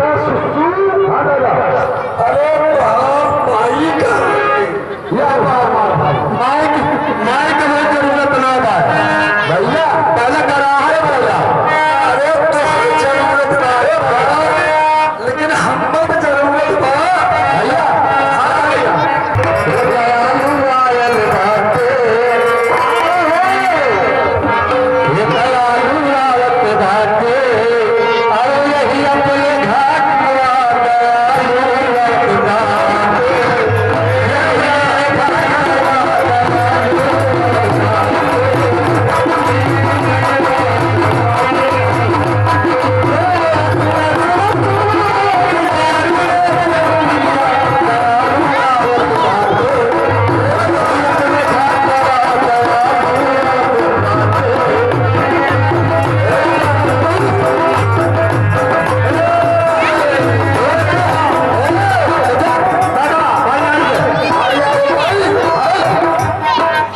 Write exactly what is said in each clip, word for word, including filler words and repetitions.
अरे बाप, माई का। या बाप, माई, माई के बहुत जरूरत ना बा। भैया, पहले करा है भैया। अरे तो जरूरत ना है भैया, लेकिन हम तो जरूरत बा। भैया, हाँ भैया। ये दयालु आयल बाटे। ये दयालु आवत बाटे, अरे यही अपने घाट पर दयालु आवत बाटे।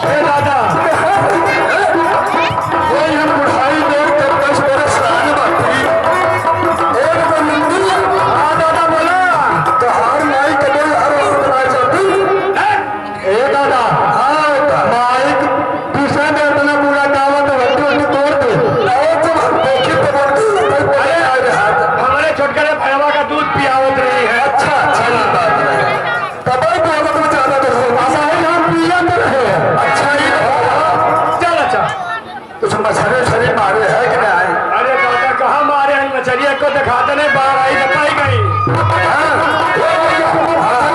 ए दादा, कोई हम बुढ़ाई देख के दस बरस आगे बाटी। एक तो मिट्टी, हाँ दादा बोला, तोहार माई के बोल हर वक्त ना जाती। ए दादा, हाँ, माई के पीछे में इतना बुरा गावा तो हड्डी हड्डी तोड़ दे। अरे जब हम देखी तो बोलती, अरे, अरे, हाँ। हमारे छोटका रे भैया का दूध पियावत रही है। अच्छा, अच्छा, ये बात है। तबई बोलत में ज्यादा तो हो। असा है, हम पिया तो रहे। अच्छा, ये बताओ। चल, अच्छा। कुछ मछली उछली मारे है कि नहीं? अरे दादा, कहाँ मारे हैं मछलिया को? दिखाते नहीं, बाहर आई, बताई गई। हाँ। हाँ।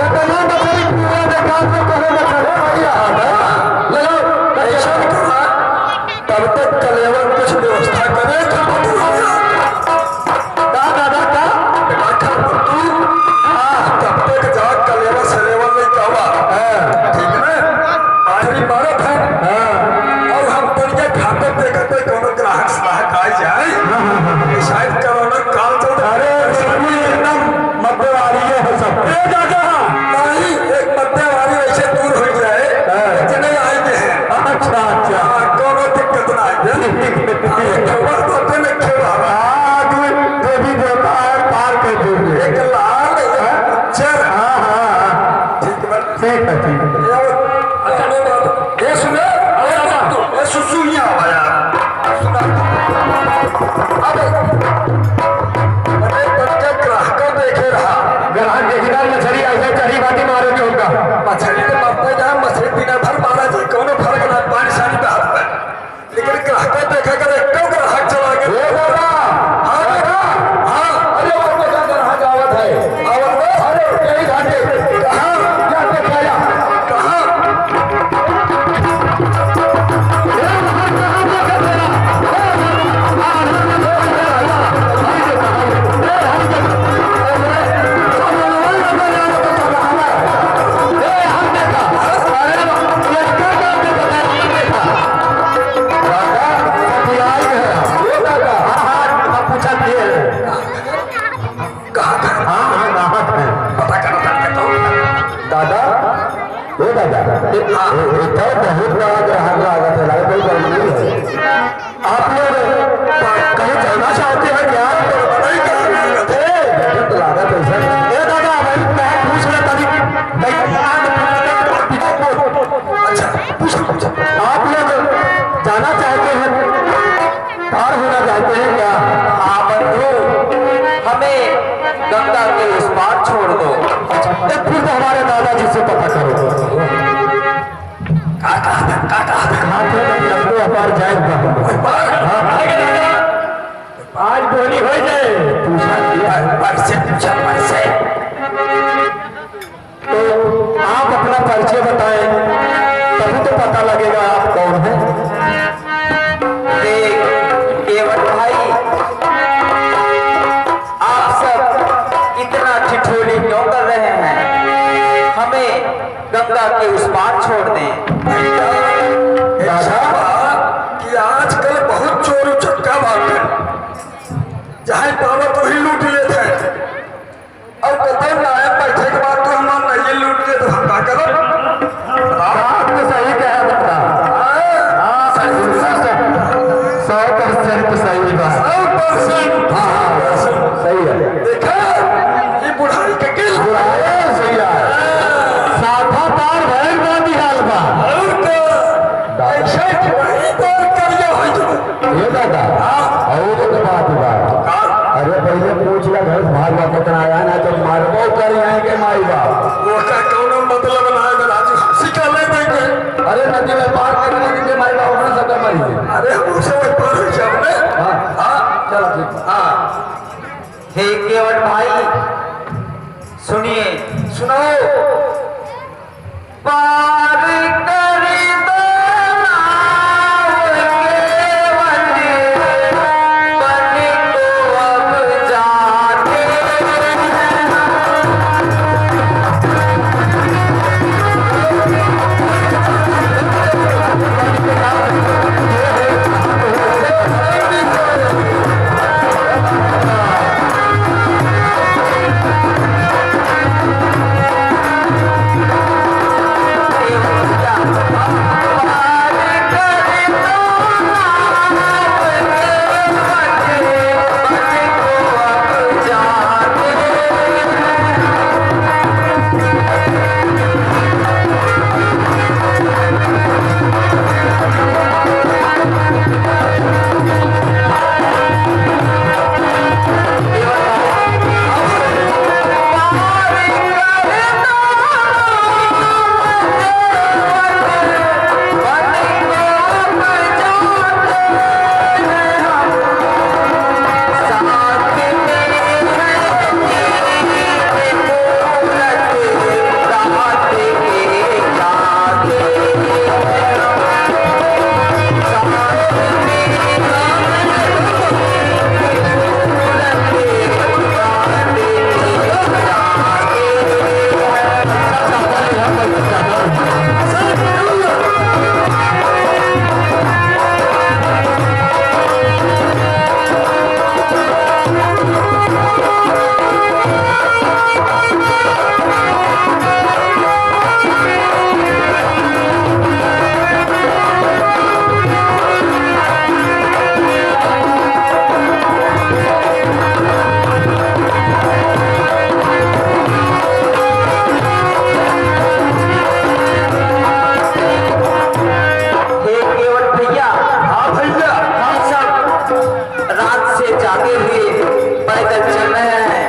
इतना मछली पूरा देखा तो कहे मछली भैया। हाँ। ले लो, पैसा निकाला। तब तक कलेवर कुछ व्यवस्था करे, तब तक का दादा का? बेटा, खा तू। हाँ। तब तक जा, कलेवा सलेवा लेके आवा। हाँ। ठीक है? आखिरी बारह है। हाँ। और हम बढ़िया खाते देखते कोनो ग्राहक स्राहक आ जाए। हाँ, हाँ, हाँ, हाँ। शायद कोरोना काल चल रहा है। अरे, बिल्कुल एकदम मध्यवारी है सब। ए दादा। नहीं, एक मध्यवारी वैसे दूर हो जाए। हाँ। इतने आए हैं। अच्छा, अच्छा। हाँ, कोनो दिक्कत ना है। ठीक है, ठीक है। खबर तो अपने खेल रहा है। हाँ, तू देवी देवता है, पार कर देंगे। एक लाल, एक उज्जर। हाँ, हाँ, हाँ। ठीक बा। ठीक है, ठीक है। ये वो, ये सुने, ये सुसु, ये सुसु यहाँ आया। सुना। अब, अरे, बच्चा ग्राहक देखे रहा। ग्राहक देखिदार मछली ऐसे चढ़ी बाटी मारो के उनका। मछली तो मरते जहाँ, मछली दिन भर मारा जी, कोनो फर्क ना, पानी सानी बहात में। लेकिन ग्राहक देखा कर, एक तो ग्राहक चला गया। ए दादा, हाँ, दादा, हाँ, अरे, और देखा ग्राहक आवत है। आवत है? अरे, यही घाटे। कहाँ? क्या देखाया? कहाँ? कहाँ था? हाँ, हाँ, कहाँ था? पता करो, पता करो। दादा, ओ दादा, ए, हाँ। ए, ए, तो बहुत बड़ा ग्राहक लागत है, लागत कोई गड़बड़ी है। आप लोग प-, कहीं जाना चाहते हैं क्या? नहीं, नहीं, नहीं। ए, बहुत लागत है सर। ए दादा, भाई, मैं पूछ रहा था, अभी, भाई, अच्छा, पूछो, पूछो। आप लोग जाना चाहते हैं, पार होना चाहते हैं क्या? हाँ बंधु, हमें गंगा के उस पार छोड़ दो। अच्छा, तो फिर तो हमारे दादाजी से पता करो। का कहा था, का कहा था? हाँ, तो लंबे अपार जाए बा। कोई बात? हाँ, हाँ। आज बोली हो जाए। पूछा, पर से पूछा, पर से। तो आप अपना परिचय बताएं, तभी तो पता लगेगा आप कौन हैं। देख, केवट भाई, आप सब इतना ठिठोली क्यों कर रहे हैं? हमें गंगा के उस पार छोड़ दें। ऐसा कि आजकल बहुत चोर उचक्का बाटे, जहाँ पावत वही लूट लेत है। और कतौ नायब बैठे के बाद तो हमार नइये लूट ले तो हम का करब? बात तो सही कहे बता। हाँ। हे केवट भाई, सुनिए, सुनो। पार कर दो नाव केवट, बन को अब जाते हैं। हे केवट भैया, हाँ भैया। हम सब रात से जागे हुए पैदल चल रहे हैं,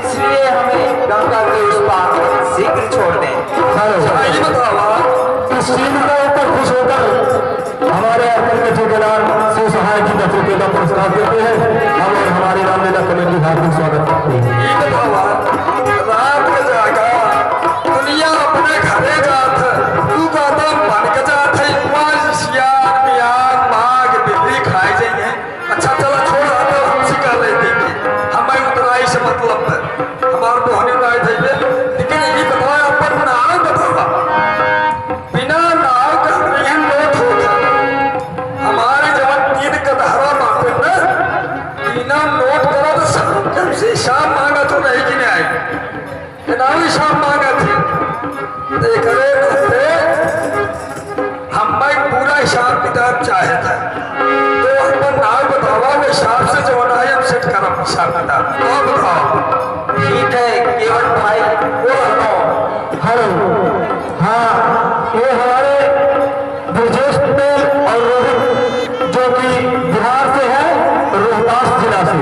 इसलिए हमें गंगा के उस पार शीघ्र छोड़ दें। चलो। अच्छा, ये बताओ, इस शील के ऊपर खुश होकर हमारे अर्पण के ठेकेदार शिव सहाय जी दस रुपये का पुरस्कार देते हैं। हम और हमारी रामलीला कमेटी हार्दिक स्वागत करते हैं। ई बतावा, रात के जागा, दुनिया अपने घरे जात है, तू कहता बन के जात है, वहाँ सियार, मियार, बाघ, बिल्ली खाए जाइए। अच्छा, चला, छोड़, अब हम शिकार ले देंगे, हमें उतराई से मतलब है, हमार मोहनी उड़ाई देंगे, लेकिन ई बतावा, अपन नाम बतावा। बिना नाव के हमरे यहाँ नोट होत है। हमारे जवन तीन कटहरा बाटे न, बिना नोट करा तो सब कम से हिसाब मांगा तो नहीं कि नहीं? नाव हिसाब मांगा थे। तो एकरे रहते हम भाई पूरा हिसाब किताब चाहे था। तो अपन नाव बतावा, वो हिसाब से जवन है हम सेट करब हिसाब किताब। नाव बतावा। ठीक है, केवट भाई, बोलो। हेलो। हाँ, ये हमारे ब्रजेश पटेल और रोहित, जो कि बिहार से हैं, रोहतास जिला से,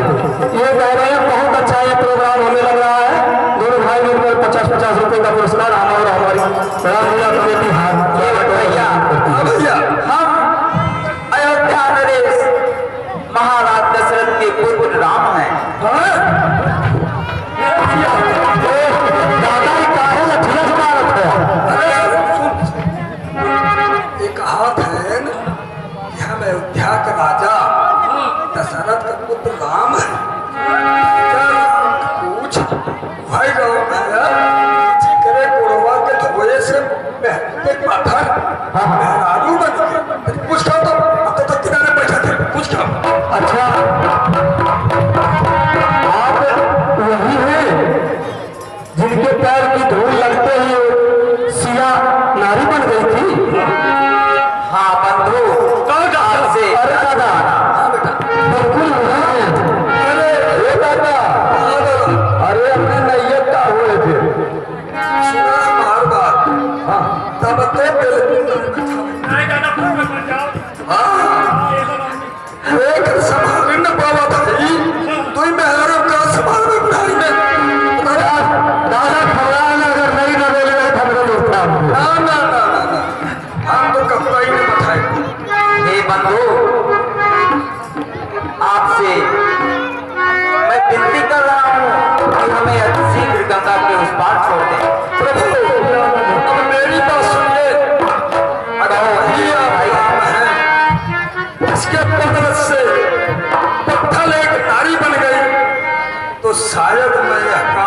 ये कह रहे हैं बहुत अच्छा ये प्रोग्राम हमें लग रहा है। दोनों भाई मिलकर पचास पचास रुपए का पुरस्कार हम और हमारी रामलीला कमेटी हाथ ये भैया, हाँ भैया, हम अयोध्या नरेश महाराज दशरथ के पुत्र राम हैं। हाँ? दादा, ई काहे लठिया से मारत है? अरे, सुन, सुन। ये कहात है न कि हम अयोध्या के राजा दशरथ के पुत्र राम हैं। राजा राम के पूछ, भाई राम है, जेकरे गोड़वा के धोए से मेहरारू के पाथर, हाँ, हाँ। मेहरारू बन गए। पूछ का तो, अब तो किनारे बैठा थे, पूछ का। अच्छा, आप वही हैं जिनके पैर की धूल लगते ही सिया नारी बन गई थी? हाँ बंधु, कौन सा? आज से अरे दादा, हाँ बेटा। बिल्कुल वही हैं। अरे, हे दादा, शायद मैं यह